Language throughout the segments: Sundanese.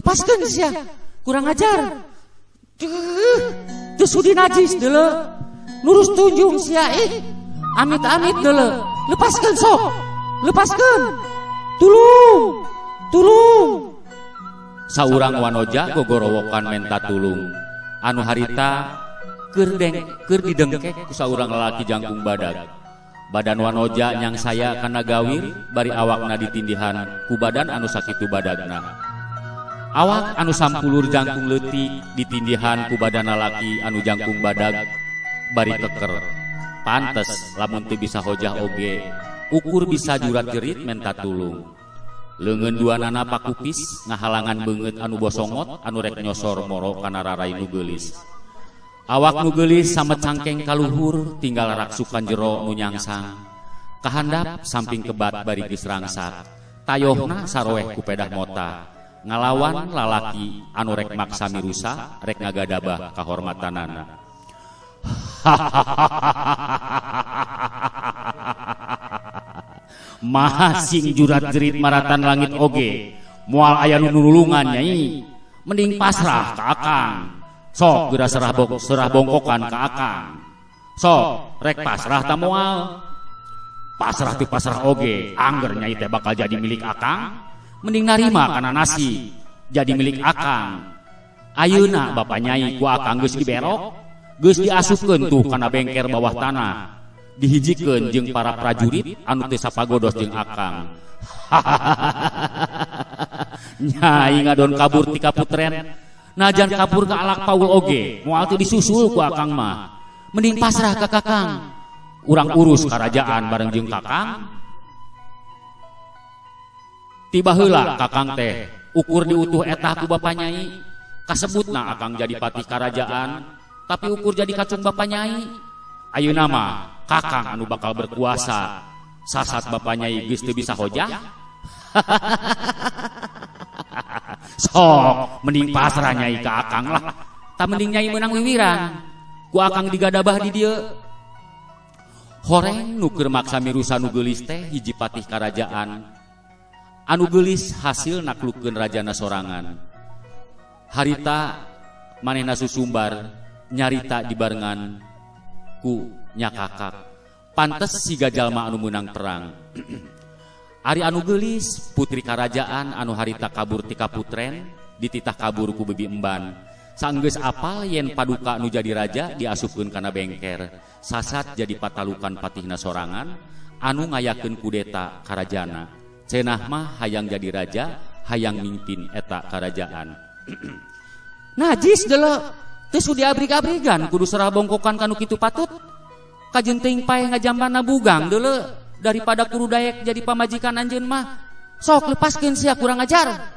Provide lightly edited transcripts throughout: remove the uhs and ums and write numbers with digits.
Lepaskeun sia. Kurang ajar. Teu sudi najis deuleu. Nurus tunjung sia ih. Amit-amit deuleu. Lepaskeun sok. Lepaskeun. Tulung. Tulung. Saurang wanoja gogorowokan menta tulung. Anu harita keur keur didengkek ku saurang lalaki jangkung badag. Badan wanoja nyang saya kana gawir bari awakna ditindihan ku badan anu sakitu badagna. Awak anu sampulur jangkung leutik ditindihan ku badan lalaki anu jangkung badag bari keker. Pantes lamun teu bisa hojah oge, ukur bisa jurat jerit menta tulung. Leungeun duanana pakupis ngahalangan beungeut anu bosongot anu rek nyosor moro kana rarai nu geulis. Awak nu geulis samet cangkeng kaluhur tinggal raksukan jero nu nyangsang. Kahandap samping kebat bari geus rangsak. Tayohna saroeh ku pedah mota. Ngalawan lalaki anu rek maksa mirusa rek ngagadabah kahormatanana. Maha sing jurat jerit maratan langit oge moal aya nu nulungan nyai. Mending pasrah ka akang. Sok geura serah bongkokan ka akang. Sok rek pasrah ta moal. Pasrah ti pasrah oge angger nyai teh bakal jadi milik akang. Mending narima kana nasi jadi milik akang. Ayeuna bapa nyai ku akang geus diberok, geus diasupkeun tuh kana bengker bawah tanah. Dihijikeun jeung para prajurit anu teu sapagodos jeung akang. Nyai ngadon kabur ti kaputren. Najan kabur ka alak paul oge, moal teu disusul ku akang mah. Mending pasrah ka kakang. Urang urus karajaan bareng jeung kakang. Tiba heula kakang teh ukur diutuh etah ku bapa nyai. Kasebutna akang jadi patih karajaan, tapi ukur jadi kacung bapa nyai. Ayeuna mah kakang anu bakal berkuasa. Sasat bapa nyai geus teu bisa hojah. Sok mending pasrah nyai ka akang lah. Ta mending nyai meunang wiwiran. Ku akang digadabah di dieu. Horeng nu keur maksa mirusa nu geulis teh hiji patih karajaan. Anu geulis hasil naklukeun rajana sorangan. Harita manehna susumbar nyarita dibarengan ku nyakakak. Pantes siga jalma anu meunang perang. Ari anu geulis putri karajaan anu harita kabur ti kaputren dititah kabur ku bibi emban. Sanggeus apal yen paduka nu jadi raja diasupkeun kana bengker. Sasat jadi patalukan patihna sorangan anu ngayakeun kudeta karajana. Cenah mah hayang jadi raja, hayang mimpin eta karajaan. Najis deuleu, teu sudi abrig-abrigan kudu serah bongkokan kanu kitu patut. Kajeun teuing paeh ngajambana bugang deuleu daripada kudu daek jadi pamajikan anjeun mah. Sok lepaskeun sia kurang ajar.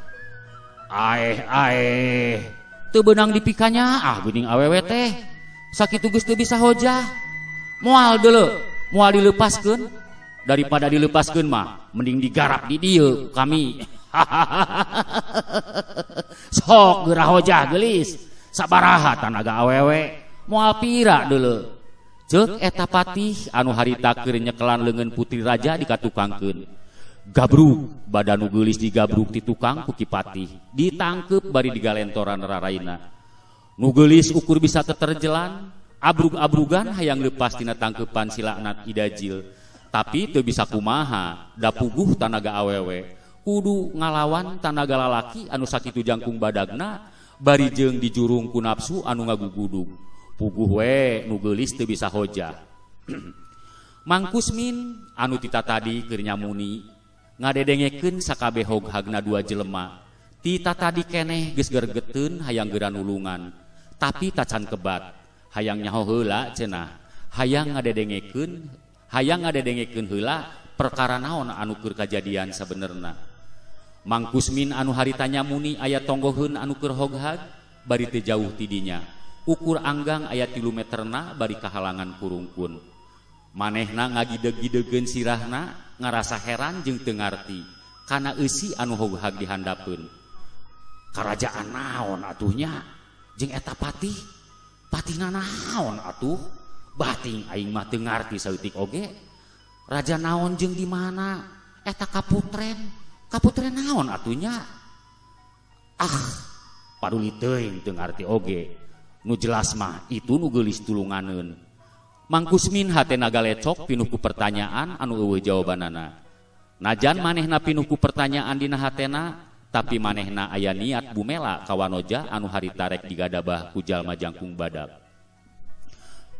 Aeh aeh, teu beunang dipikanya ah geuning awewe teh. Sakitu geus teu bisa hojah. Moal deuleu, moal dilepaskeun. Daripada dilepaskeun mah mending digarap di dieu kami. Sok geura hojah geulis. Sabaraha tanaga awewe moal pira deuleu. Ceuk eta patih anu harita keur nyekelan leungeun putri raja dikatukangkeun. Gabrug badan nu geulis digabrug ti tukang ku ki patih. Ditangkeup bari digalentoran raraina. Nu geulis ukur bisa teterjelan, abrug-abrugan hayang leupas tina tangkeupan si laknat Idajil. Tapi teu bisa kumaha, da puguh tanaga awewe. Kudu ngalawan tanaga lalaki anu sakitu jangkung badagna bari jeung dijurung ku nafsu anu ngagugudug. Puguh we nu geulis teu bisa hojah. Mang Kusmin anu tita tadi keur nyamuni ngadedengekeun sakabeh hoghagna dua jelema. Tita tadi keneh geus gergeteun hayang geura nulungan, tapi tacan kebat. Hayang nyaho heula cenah, hayang ngadedengekeun heula perkara naon anu keur kajadian sabenerna. Mang Kusmin anu harita nyamuni aya tonggoheun anu keur hoghag bari teu jauh ti dinya. Ukur anggang aya 3 meterna bari kahalangan kurungkun. Manehna ngagideg-gidegeun sirahna ngarasa heran jeung teu ngarti kana eusi anu hoghag dihandapeun. Karajaan naon atuhnya jeung eta patih? Patihna naon atuh? Bating aing mah teu ngarti saeutik oge. Raja naon jeung di mana? Eta kaputren. Kaputren naon atuhnya? Ah, paduli teuing teu ngarti oge. Nu jelas mah itu nu geulis tulunganeun. Mang Kusmin hatena galecok pinuh ku pertanyaan anu eueuh jawabanana. Najan manehna pinuh ku pertanyaan dina hatena, tapi manehna aya niat bumela ka wanoja anu harita rek digadabah ku jalma jangkung badak.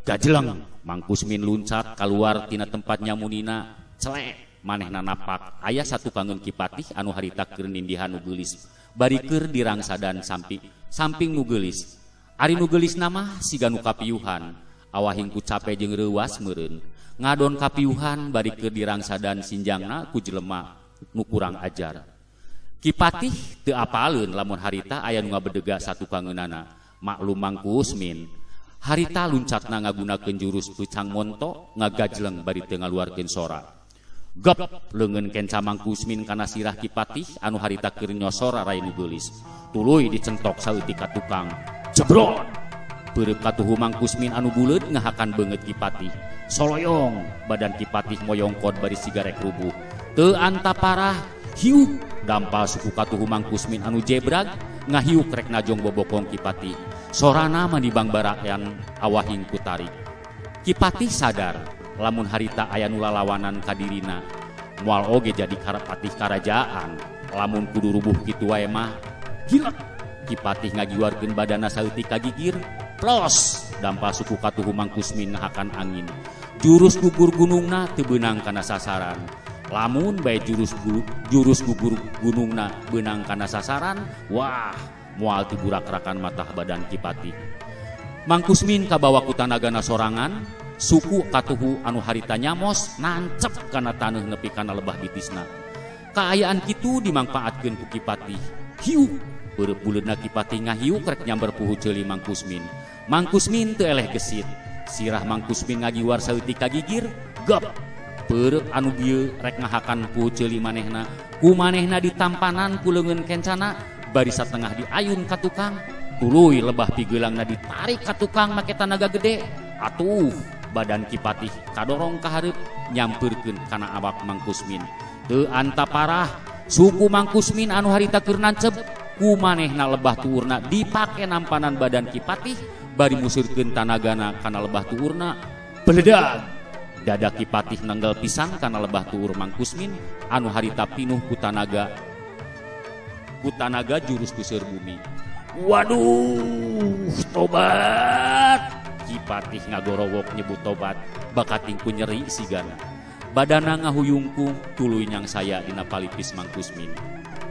Gajeleng Mang Kusmin luncat kaluar tina tempat nyamunina, celek manehna napak aya satukangeun Ki Patih anu harita keur nindihan nu geulis bari keur dirangsadan samping nu geulis. Ari nu geulisna mah siga nu kapiuhan, awahing ku cape jeung reuwas meureun. Ngadon kapiuhan bari keur dirangsadan sinjangna ku jelema nu kurang ajar. Ki Patih teu apaleun lamun harita aya nu ngabedega satukangeunana. Maklum Mang Kusmin harita luncatna ngagunakeun jurus Pucang Monto ngagajleng bari teu ngaluarkeun sora. Gep leungeun kenca Mang Kusmin kana sirah Ki Patih anu harita keur nyosor arai nu geulis. Tuluy dicentok saeutik ka tukang. Jebrot! Peureub katuhu Mang Kusmin anu buleud ngahakan beungeut Ki Patih. Soloyong badan Ki Patih moyongkot bari sigarek rubuh. Teu anta parah hiuk dampal suku katuhu Mang Kusmin anu jebrag ngahiuk rek najong bobokong Ki Patih. Sorana manibang barayan awahing ku tarik. Ki Patih sadar lamun harita aya nu lalawanan ka dirina. Moal oge jadi patih karajaan lamun kudu rubuh kitu wae mah. Gilek Ki Patih ngagiwarkeun badana saeutik ka gigir. Plos dampal suku katuhu Mang Kusmin ngahakan angin. Jurus gugur gunungna teu beunang kana sasaran. Lamun bae jurus gugur gunungna beunang kana sasaran, wah moal tiburakrakan matah badan Ki Patih. Mang Kusmin kabawa ku tanagana sorangan, suku katuhu anu harita nyamos nancep kana taneuh nepi kana lebah bitisna. Kaayaan kitu dimangpaatkeun ku Ki Patih. Hiuk peureub buleudna Ki Patih ngahiuk rek nyamber puhu ceuli Mang Kusmin. Mang Kusmin teu eleh gesit. Sirah Mang Kusmin ngagiwar saeutik ka gigir, gep. Peureub anu bieu rek ngahakan puhu ceuli manehna. Ku manehna ditampanan ku leungeun kencana, bari satengah diayun ka tukang. Tuluy lebah pigeulangna ditarik ka tukang make tanaga gede. Atuh badan Ki Patih kadorong ka hareup nyampeurkeun kana awak Mang Kusmin. Teu anta parah suku Mang Kusmin anu harita keur nancep ku manehna lebah tuurna dipake nampanan badan Ki Patih bari musurkeun tanagana kana lebah tuurna. Beledag dada Ki Patih nanggal pisan kana lebah tuur Mang Kusmin anu harita pinuh ku tanaga jurus kuseur bumi. Waduh, tobat. Ki Patih ngagorowok nyebut tobat bakating ku nyeri sigana. Badana ngahuyungkung tuluy nyangsaya dina palipis Mang Kusmin.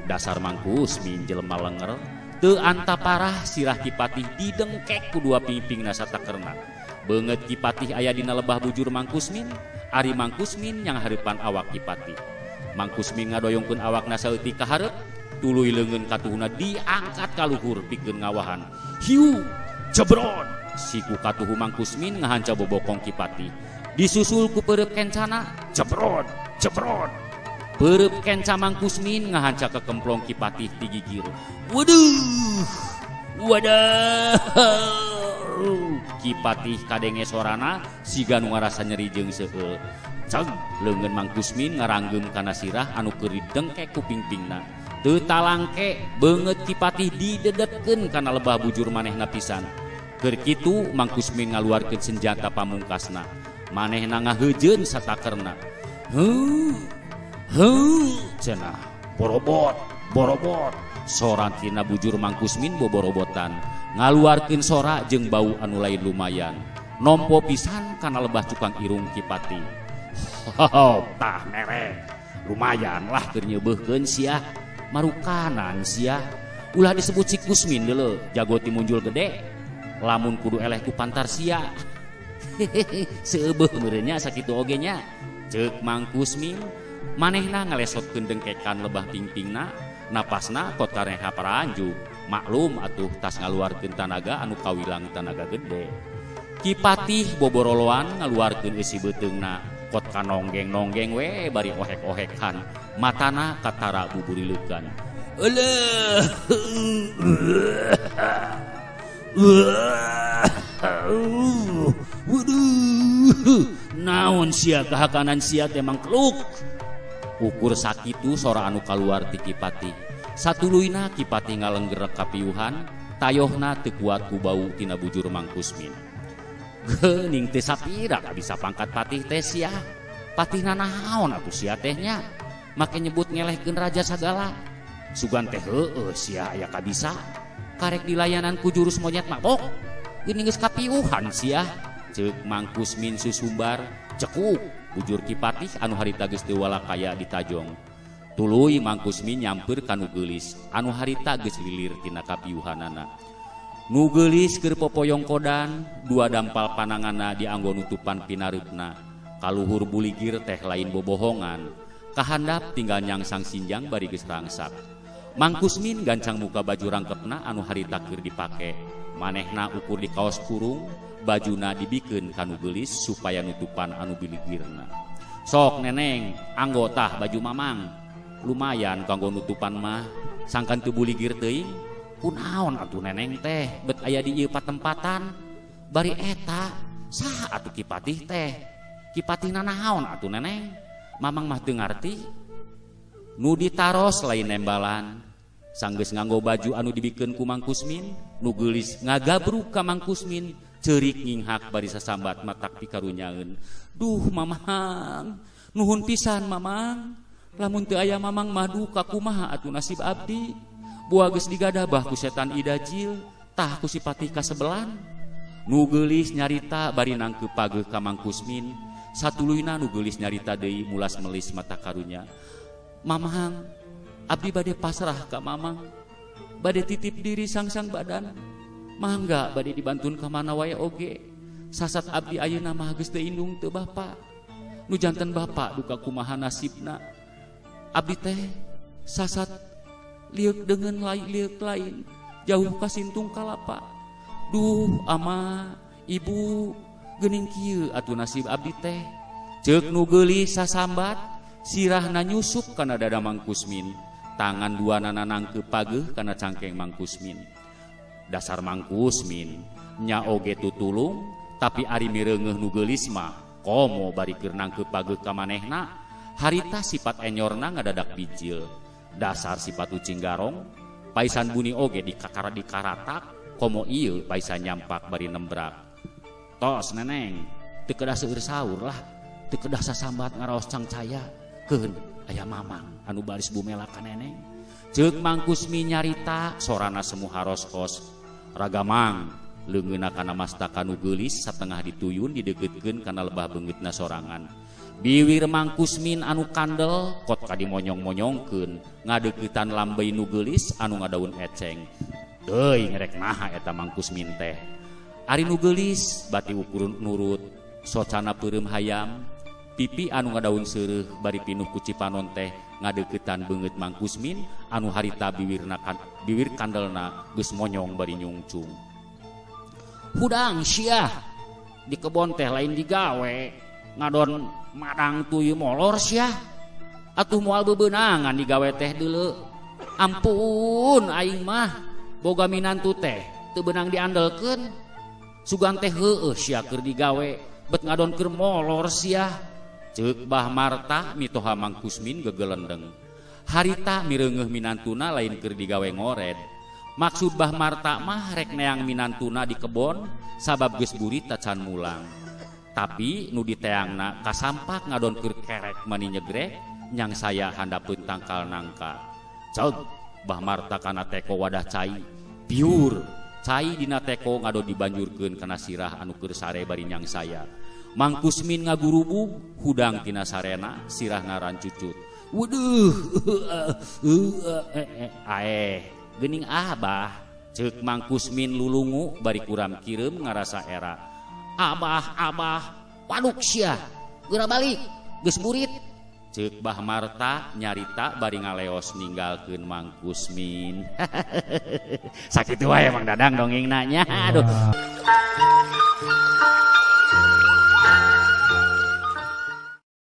Dasar Mang Kusmin jelema lenger, teu anta parah sirah Ki Patih didengkek ku dua pingpingna satakerna. Beungeut Ki Patih aya dina lebah bujur Mang Kusmin, ari Mang Kusmin yang hareupan awak Ki Patih. Mang Kusmin ngadoyongkeun awakna saeutik ka hareup, tuluy leungeun katuhuna diangkat ka luhur pikeun ngawahan. Hiu, jebrot. Siku katuhu Mang Kusmin ngahanca bobokong Ki Patih. Disusul ku peureub kencana, jebrot, jebrot. Peureub kenca Mang Kusmin ngahanca kekemplong Ki Patih ti gigir. Waduh, wadah. Ki Patih kadenge sorana siga nu ngarasa nyeri jeung seueul. Ceg leungeun Mang Kusmin ngaranggeum kana sirah anu keur didengkek ku pingpingna. Teu talangke beungeut Ki Patih didedetkeun kana lebah bujur manehna pisan. Keur kitu Mang Kusmin ngaluarkeun senjata pamungkasna. Manehna ngaheujeun satakerna. Heuh, heuh cenah. Borobot, borobot. Sora tina bujur Mang Kusmin boborobotan. Ngaluarkeun sora jeung bau anu lain lumayan. Nompo pisan kana lebah cukang irung Ki Patih. Ho, tah mere. Lumayan lah keur nyeubeuhkeun sia. Marukanan sia. Ulah disebut si Kusmin deuleu, jago ti munjul gede. Lamun kudu eleh ku pantar sia. Hehehe, seubeuh meureun nya sakitu oge nya. Ceuk Mang Kusmin, manehna ngalesotkeun dengkekan lebah pingpingna, napasna kot kareha paranjuk. Maklum atuh tas ngaluarkeun tanaga anu kawilang tanaga gede. Ki Patih boboroloan ngaluarkeun eusi beuteungna, kot kanonggeng-nonggeng we bari ohek-ohekan, matana katara buburilukan. Euleuh. Waduh, naon sia kahakanan sia teh mangkluk. Ukur sakitu sora anu kaluar ti Ki Patih. Satuluyna Ki Patih ngalenggerek kapiuhan, tayohna teu kuat ku bau tina bujur Mang Kusmin. Geuning teu sapira bisa pangkat patih teh sia. Patihna naon atuh sia teh nya? Make nyebut ngelehkeun raja sagala. Sugan teh heueuh sia aya kabisa. Karek dilayanan ku jurus monyet mabok. Geuning geus kapiuhan sia. Ceuk Mang Kusmin susumbar, cekuk bujur Ki Patih anu harita geus teu walakaya ditajong. Tuluy Mang Kusmin nyamper ka nu geulis anu harita geus lilir tina kapiuhanana. Nu geulis keur popoyong kodan, dua dampal pananganna dianggo nutupan pinareupna. Kaluhur buligir teh lain bobohongan. Kahandap tinggal nyangsang sinjang bari geus rangsak. Mang Kusmin gancang muka baju rangkepna anu harita keur dipake. Manehna ukur di kaos kurung, bajuna dibikeun ka nu geulis supaya nutupan anu biligirna. Sok neneng, anggotah baju mamang. Lumayan kanggo nutupan mah, sangkan teu buligir teuing. Kunaon atuh neneng teh bet aya di ieu patempatan. Bari eta saha atuh Ki Patih teh? Ki Patihna naon atuh neneng? Mamang mah teu ngarti. Nu ditaros lain nembalan. Sanggeus nganggo baju anu dibikeun ku Mang Kusmin, nu geulis ngagabruk ka Mang Kusmin, ceurik nginghak bari sasambat matak pikarunyaeun. Duh mamang, nuhun pisan mamang. Lamun teu aya mamang mah duka kumaha atuh nasib abdi. Buah geus digadabah ku setan idajil, tah ku si Patih kasebelan. Nu geulis nyarita bari nangkeup pageuh ka Mang Kusmin, satuluyna nu geulis nyarita deui mulas melis mata karunya. Mamang, abdi bade pasrah ka mamang. Bade titip diri sangsang badan. Mangga bade dibantun ka mana wae oge. Sasat abdi ayeuna mah geus teu indung teu bapa. Nu janten bapa duka kumaha nasibna. Abdi teh sasat lieuk deungeun lain lieuk lain, jauh ka sintung kalapa. Duh ama ibu geuning kieu atuh nasib abdi teh. Ceuk nu geulis sasambat, sirahna nyusup kana dada Mang Kusmin. Tangan duanana nangkeup pageuh kana cangkeng Mang Kusmin. Dasar Mang Kusmin nya oge tutulung, tapi ari mireungeuh nu geulis mah komo bari keur nangkeup pageuh ka manehna. Harita sifat enyorna ngadadak bijil. Dasar sifat ucing garong, paisan buni oge dikakara dikaratak, komo ieu paisan nyampak bari nembrak. Tos neneng, teu kedah seueur saur lah, teu kedah sasambat ngaraos cangcaya. Keun aya mamang anu baris bumela ka neneng. Ceuk Mang Kusmin nyarita sorana semu haroskos. Ragamang leungeunna kana mastaka nu geulis satengah dituyun dideukeukeun kana lebah beungeutna sorangan. Biwir Mang Kusmin anu kandel kot ka dimonyong-monyongkeun ngadeuketan lambey nu geulis anu ngadaun eceng. Deui ngerek naha eta Mang Kusmin teh. Ari nu geulis bati ukur nurut, socana peureum hayam, pipi anu ngadaun seureuh bari pinuh ku cipanon teh ngadeuketan beungeut Mang Kusmin anu harita biwirna biwir kandelna geus monyong bari nyungcung. Hudang sia di kebon teh lain digawe, ngadon madang tuyul molor sia. Atuh moal bebenangan digawe teh deuleu. Ampun aing mah boga minantu teh teu beunang diandelkeun. Sugan teh heueuh sia keur digawe bet ngadon keur molor sia. Ceuk Bah Marta mitoha Mang Kusmin gegelendeng. Harita mireungeuh minantuna lain keur digawe ngored. Maksud Bah Marta mah rek neang minantuna di kebon sabab geus burit tacan mulang. Tapi nu diteangna kasampak ngadon keur kerek mani nyegrek nyang saya handapeun tangkal nangka. Ceuk Bah Marta kana teko wadah cai. Piur cai dina teko ngadon dibanjurkeun kana sirah anu keur sare bari nyang saya. Mang Kusmin ngagurubug hudang tina sarena sirahna rancucut. Waduh aeh geuning abah. Ceuk Mang Kusmin lulungu bari kuram kireum ngarasa era. Abah abah waduk sia geura balik geus burit. Ceuk Bah Marta nyarita bari ngaleos ninggalkeun Mang Kusmin. Sakitu wae Mang Dadang dongengna nya. Aduh.